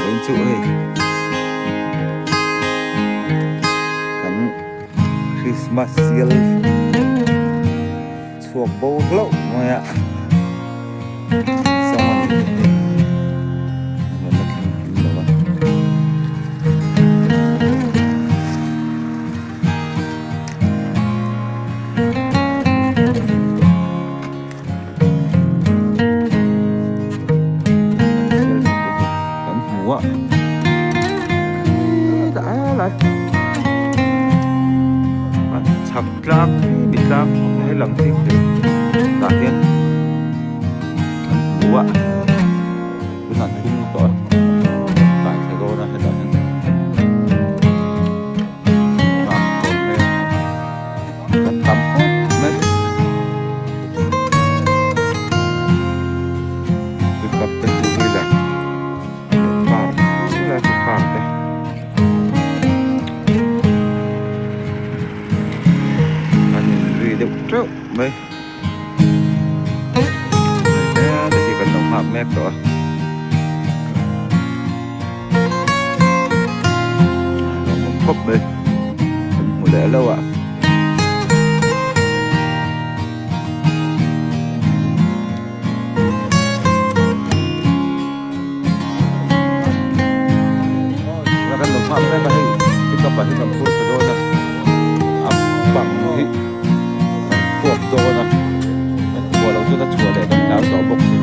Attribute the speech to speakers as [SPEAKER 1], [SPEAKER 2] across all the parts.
[SPEAKER 1] Vawiin chu hei kan Christmas sial chhuak bo hlauh mai a sawng a ni hei a rawn la thleng kim lo a. Kan hmu a khitah a lai a chhak tlang hi mi tlang he lang thei thei tah hian kan hmu a tunah thum tawh a kai thla dawn a hetah hian kan tam khawp mai pickup te two wheeler leh car helai chu car te an inri deuh teuh mai hei te hi kan lo nghak mek tawh a. Lawmawm khawp mai kan hmu leh lo a. Kan lo nghak mek a hei pickup ah hian kan phur ta dawn a a bang hi kan khuap dawn a kan khuah loh chuan a chhuah leh kan hlau tawh bawk si.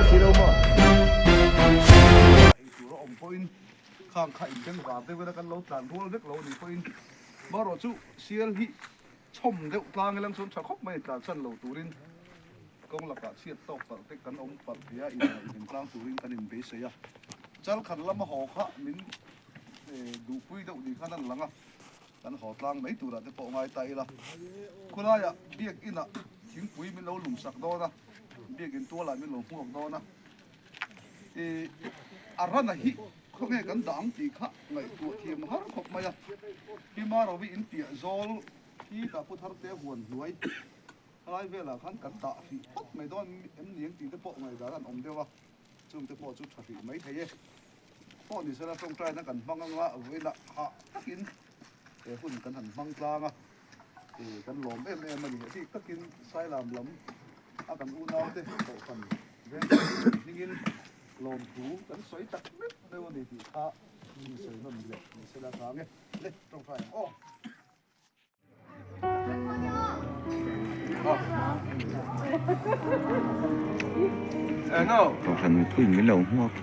[SPEAKER 1] si lo maw?
[SPEAKER 2] Eitur a awm pawhin khang kha inbengvar deuh ila kan lo tlan rual vek lo anih pawhin marawh chu sial hi chhawm deuh tlang ilang chuan tha khawp mai tlan chan lo turin kawng lakah chhiat tawk palh te kan awm palh thei a inngaihdin tlang turin kan inbeisei a. Chal khat lama haw kha min duhpui deuh ni khan an lang a. Kan haw tlang mai turah te pawh ngai ta ila, khulaiah biak inah thingpui min lo lum sak dawn a, biak in tualah min lo hmuak dawn a, ih a rana hi khawnge kan dah ang tih kha ngaihtuah thiam har khawp mai a, Hima Rovi in piah zawl hi dah pu thar te huan hnuai khalai velah khan kan dah hrih phawt mai dawn em ni ang tih te pawh ngaihdan an awm deuh a, chung te pawh chu tha hrih mai thei e. Pawh ni sela tawngtaina kan hmang anga vawiinah hah takin he hun kan han hmang tlang a, kan lawm em em a ni. Bik takin Sailam lam a kan unaute kohhran veng hmingin lawmthu kan sawi tak meuh meuh a ni tih kha min sawi nawn leh ni sela tha ang e. Le tawngtai ang aw.
[SPEAKER 1] Kohhran mipuiin min lo hmuak.